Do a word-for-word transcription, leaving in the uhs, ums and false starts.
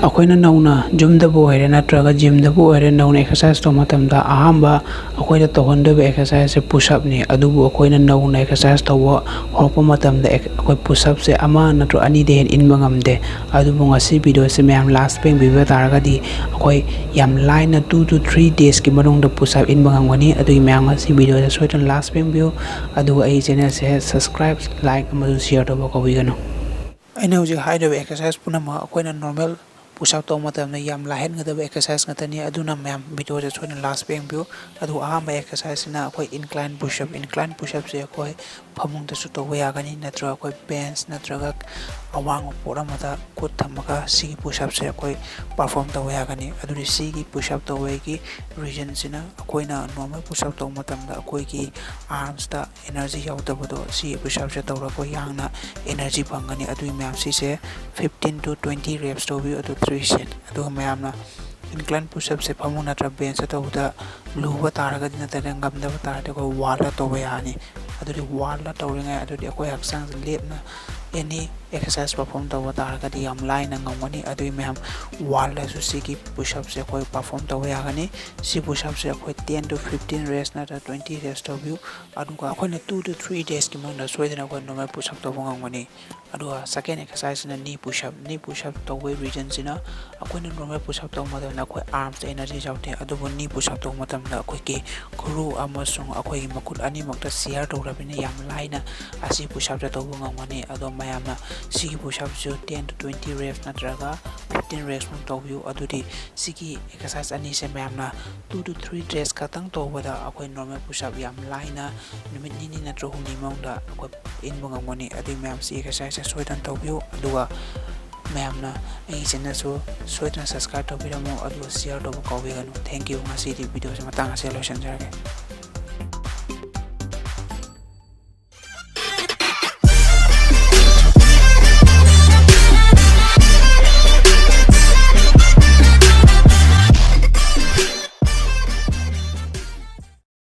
ꯑꯩꯈꯣꯏꯅ ꯅꯧꯅ ꯌꯨꯝꯗꯕꯨ ꯑꯣꯏꯔꯦ ꯅꯠꯇ꯭ꯔꯒ ꯖꯤꯝꯗꯕꯨ ꯑꯣꯏꯔꯦ, ꯅꯧꯅ ꯑꯦꯛꯁꯔꯁꯥꯏꯁ ꯇꯧꯕ ꯃꯇꯝꯗ ꯑꯍꯥꯟꯕ ꯑꯩꯈꯣꯏꯅ ꯇꯧꯍꯟꯗꯣꯏꯕ ꯑꯦꯛꯁꯔꯁꯥꯏꯁꯁꯦ ꯄꯨꯁꯑꯞꯅꯤ꯫ ꯑꯗꯨꯕꯨ ꯑꯩꯈꯣꯏꯅ ꯅꯧꯅ ꯑꯦꯛꯁꯔꯁꯥꯏꯁ ꯇꯧꯕ ꯍꯧꯔꯛꯄ ꯃꯇꯝꯗ ꯑꯩꯈꯣꯏ ꯄꯨꯁꯑꯞꯁꯦ ꯑꯃ ꯅꯠꯇ꯭ꯔꯒ ꯑꯅꯤꯗꯩ ꯍꯦꯟꯅ ꯏꯟꯕ ꯉꯝꯗꯦ꯫ ꯑꯗꯨꯕꯨ ꯉꯁꯤ ꯚꯤꯗꯤꯑꯣꯁꯦ ꯃꯌꯥꯝ ꯂꯥꯁ ꯌꯦꯡꯕꯤꯕ ꯇꯥꯔꯒꯗꯤ ꯑꯩꯈꯣꯏ ꯌꯥꯝ ꯂꯥꯏꯅ two to three daysꯀꯤ ꯃꯅꯨꯡꯗ ꯄꯨꯁꯑꯞ ꯏꯟꯕ ꯉꯝꯒꯅꯤ꯫ ꯑꯗꯨꯒꯤ ꯃꯌꯥꯝ ꯉꯁꯤ ꯚꯤꯗꯤꯑꯣꯁꯦ ꯁꯣꯏꯗꯅ ꯂꯥꯁ ꯌꯦꯡꯕꯤꯌꯨ꯫ ꯑꯗꯨꯒ ꯑꯩ ꯆꯦꯅꯦꯜꯁꯦ ꯁꯕꯁꯀ꯭ꯔꯥꯏꯕ, ꯂꯥꯏꯛ ꯑꯃꯁꯨꯡ ꯁꯤꯌꯔ ꯇꯧꯕ ꯀꯥꯎꯕꯤꯒꯅꯨ꯫ ꯑꯩꯅ ꯍꯧꯖꯤꯛ ꯍꯥꯏꯔꯤꯕ ꯑꯦꯛꯁꯔꯁꯥꯏꯁ ꯄꯨꯝꯅꯃꯛ ꯑꯩꯈꯣꯏꯅ ꯅꯣꯔꯃꯦꯜ ꯄꯨꯁꯑꯞ ꯇꯧꯕ ꯃꯇꯝꯗ ꯌꯥꯝ ꯂꯥꯏꯍꯟꯒꯗꯕ ꯑꯦꯛꯁꯔꯁꯥꯏꯁ ꯉꯥꯛꯇꯅꯤ꯫ ꯑꯗꯨꯅ ꯃꯌꯥꯝ ꯚꯤꯗꯤꯑꯣꯁꯦ ꯁꯣꯏꯗꯅ ꯂꯥꯁ ꯌꯦꯡꯕꯤꯌꯨ꯫ ꯑꯗꯨꯒ ꯑꯍꯥꯟꯕ ꯑꯦꯛꯁꯔꯁꯥꯏꯁꯁꯤꯅ ꯑꯩꯈꯣꯏ ꯏꯟꯀ꯭ꯂꯥꯏꯟ ꯄꯨꯁꯑꯞ꯫ ꯏꯟꯀ꯭ꯂꯥꯏꯟ ꯄꯨꯁꯑꯞꯁꯦ ꯑꯩꯈꯣꯏ ꯐꯃꯨꯡꯗꯁꯨ ꯇꯧꯕ ꯌꯥꯒꯅꯤ, ꯅꯠꯇ꯭ꯔꯒ ꯑꯩꯈꯣꯏ ꯕꯦꯟꯁ ꯅꯠꯇ꯭ꯔꯒ ꯑꯋꯥꯡꯕ ꯄꯣꯠ ꯑꯃꯗ ꯈꯨꯠ ꯊꯝꯃꯒ ꯁꯤꯒꯤ ꯄꯨꯁꯑꯞꯁꯦ ꯑꯩꯈꯣꯏ ꯄꯔꯐꯣꯝ ꯇꯧꯕ ꯌꯥꯒꯅꯤ꯫ ꯑꯗꯨꯗꯤ ꯁꯤꯒꯤ ꯄꯨꯁꯑꯞ ꯇꯧꯕꯒꯤ ꯔꯤꯖꯟꯁꯤꯅ ꯑꯩꯈꯣꯏꯅ ꯅꯣꯔꯃꯦꯜ ꯄꯨꯁꯑꯞ ꯇꯧꯕ ꯃꯇꯝꯗ ꯑꯩꯈꯣꯏꯒꯤ ꯑꯥꯔꯝꯁꯇ ꯑꯦꯅꯔꯖꯤ ꯌꯥꯎꯗꯕꯗꯣ ꯁꯤ ꯄꯨꯁꯑꯞꯁꯦ ꯇꯧꯔꯒ ꯑꯩꯈꯣꯏ ꯌꯥꯡꯅ ꯑꯦꯅꯔꯖꯤ ꯐꯪꯒꯅꯤ꯫ ꯑꯗꯨꯒꯤ ꯃꯌꯥꯝ ꯁꯤꯁꯦ fifteen to twenty reps ꯇꯧꯕꯤꯌꯨ, ꯑꯗꯨ three set꯫ ꯑꯗꯨꯒ ꯃꯌꯥꯝꯅ ꯏꯟꯀ꯭ꯂꯥꯏꯟ ꯄꯨꯁꯑꯞꯁꯦ ꯐꯃꯨꯡ ꯅꯠꯇ꯭ꯔꯒ ꯕꯦꯟꯁꯇ ꯇꯧꯕꯗ ꯂꯨꯕ ꯇꯥꯔꯒꯗꯤ ꯅꯠꯇ꯭ꯔꯒ ꯉꯝꯗꯕ ꯇꯥꯔꯒꯗꯤ ꯑꯩꯈꯣꯏ ꯋꯥꯜꯗ ꯇꯧꯕ ꯌꯥꯅꯤ꯫ ꯑꯗꯨꯗꯤ ꯋꯥꯜꯗ ꯇꯧꯔꯤꯉꯩ ꯑꯗꯨꯗꯤ ꯑꯩꯈꯣꯏ ꯍꯛꯆꯥꯡꯁꯦ ꯂꯦꯞꯅ ꯑꯦꯅꯤ ꯑꯦꯛꯁꯔꯁꯥꯏꯁ ꯄꯔꯐꯣꯝ ꯇꯧꯕ ꯇꯥꯔꯒꯗꯤ ꯌꯥꯝ ꯂꯥꯏꯅ ꯉꯝꯒꯅꯤ꯫ ꯑꯗꯨꯒꯤ ꯃꯌꯥꯝ ꯋꯥꯜꯗꯁꯨ ꯁꯤꯒꯤ ꯄꯨꯁꯑꯞꯁꯦ ꯑꯩꯈꯣꯏ ꯄꯔꯐꯣꯝ ꯇꯧꯕ ꯌꯥꯒꯅꯤ꯫ ꯁꯤ ꯄꯨꯁꯑꯞꯁꯦ ꯑꯩꯈꯣꯏ ten to fifteen reps ꯅꯠꯇ꯭ꯔꯒ twenty reps ꯇꯧꯕꯤꯌꯨ꯫ ꯑꯗꯨꯒ ꯑꯩꯈꯣꯏꯅ two to three daysꯀꯤ ꯃꯅꯨꯡꯗ ꯁꯣꯏꯗꯅ ꯑꯩꯈꯣꯏ ꯅꯣꯔꯃꯦꯜ ꯄꯨꯁꯑꯞ ꯇꯧꯕ ꯉꯝꯒꯅꯤ꯫ ꯑꯗꯨꯒ second exerciseꯁꯤꯅ knee push up꯫ Knee push up ꯇꯧꯕꯒꯤ ꯔꯤꯖꯟꯁꯤꯅ ꯑꯩꯈꯣꯏꯅ ꯅꯣꯔꯃꯦꯜ ꯄꯨꯁꯑꯞ ꯇꯧꯕ ꯃꯇꯝꯗ ꯑꯩꯈꯣꯏ ꯑꯥꯔꯝꯁꯇ ꯑꯦꯅꯔꯖꯤ ꯌꯥꯎꯗꯦ, ꯑꯗꯨꯕꯨ knee push up ꯇꯧꯕ ꯃꯇꯝꯗ ꯑꯩꯈꯣꯏꯒꯤ ꯈꯨꯔꯨ ꯑꯃꯁꯨꯡ ꯑꯩꯈꯣꯏꯒꯤ ꯃꯈꯨꯠ ꯑꯅꯤꯃꯛꯇ ꯁꯤꯌꯔ ꯇꯧꯔꯕꯅꯤꯅ ꯌꯥꯝ ꯂꯥꯏꯅ ꯑꯁꯤ ꯄꯨꯁꯑꯞꯁꯦ ꯇꯧꯕ ꯉꯝꯒꯅꯤ꯫ ꯑꯗꯣ ꯃꯌꯥꯝꯅ ꯁꯤꯒꯤ ꯄꯨꯁꯑꯞꯁꯨ ten to twenty reps ꯅꯠꯇ꯭ꯔꯒ fifteen repsꯃꯨꯛ ꯇꯧꯕꯤꯌꯨ꯫ ꯑꯗꯨꯗꯤ ꯁꯤꯒꯤ ꯑꯦꯛꯁꯔꯁꯥꯏꯁ ꯑꯅꯤꯁꯦ ꯃꯌꯥꯝꯅ two to three days ꯈꯛꯇꯪ ꯇꯧꯕꯗ ꯑꯩꯈꯣꯏ ꯅꯣꯔꯃꯦꯜ ꯄꯨꯁꯑꯞ ꯌꯥꯝ ꯂꯥꯏꯅ ꯅꯨꯃꯤꯠ ꯅꯤꯅꯤ ꯅꯠꯇ꯭ꯔꯒ ꯍꯨꯝꯅꯤ ꯃꯅꯨꯡꯗ ꯑꯩꯈꯣꯏ ꯏꯟꯕ ꯉꯝꯒꯅꯤ꯫ ꯑꯗꯨꯒꯤ ꯃꯌꯥꯝꯁꯤ ꯑꯦꯛꯁꯔꯁꯥꯏꯁꯁꯦ ꯁꯣꯏꯗꯅ ꯇꯧꯕꯤꯌꯨ꯫ ꯑꯗꯨꯒ ꯃꯌꯥꯝꯅ ꯑꯩꯒꯤ ꯆꯦꯅꯦꯜꯁꯨ ꯁꯣꯏꯗꯅ ꯁꯕꯁꯀ꯭ꯔꯥꯏꯕ ꯇꯧꯕꯤꯔꯝꯃꯨ, ꯑꯗꯨꯒ ꯁꯤꯌꯔ ꯇꯧꯕ ꯀꯥꯎꯕꯤꯒꯅꯨ꯫ Thank you꯫ ꯉꯁꯤꯗꯤ ꯚꯤꯗꯤꯑꯣꯁꯦ ꯃꯇꯥꯡ ꯑꯁꯤꯗ ꯂꯣꯏꯁꯤꯟꯖꯔꯒꯦ꯫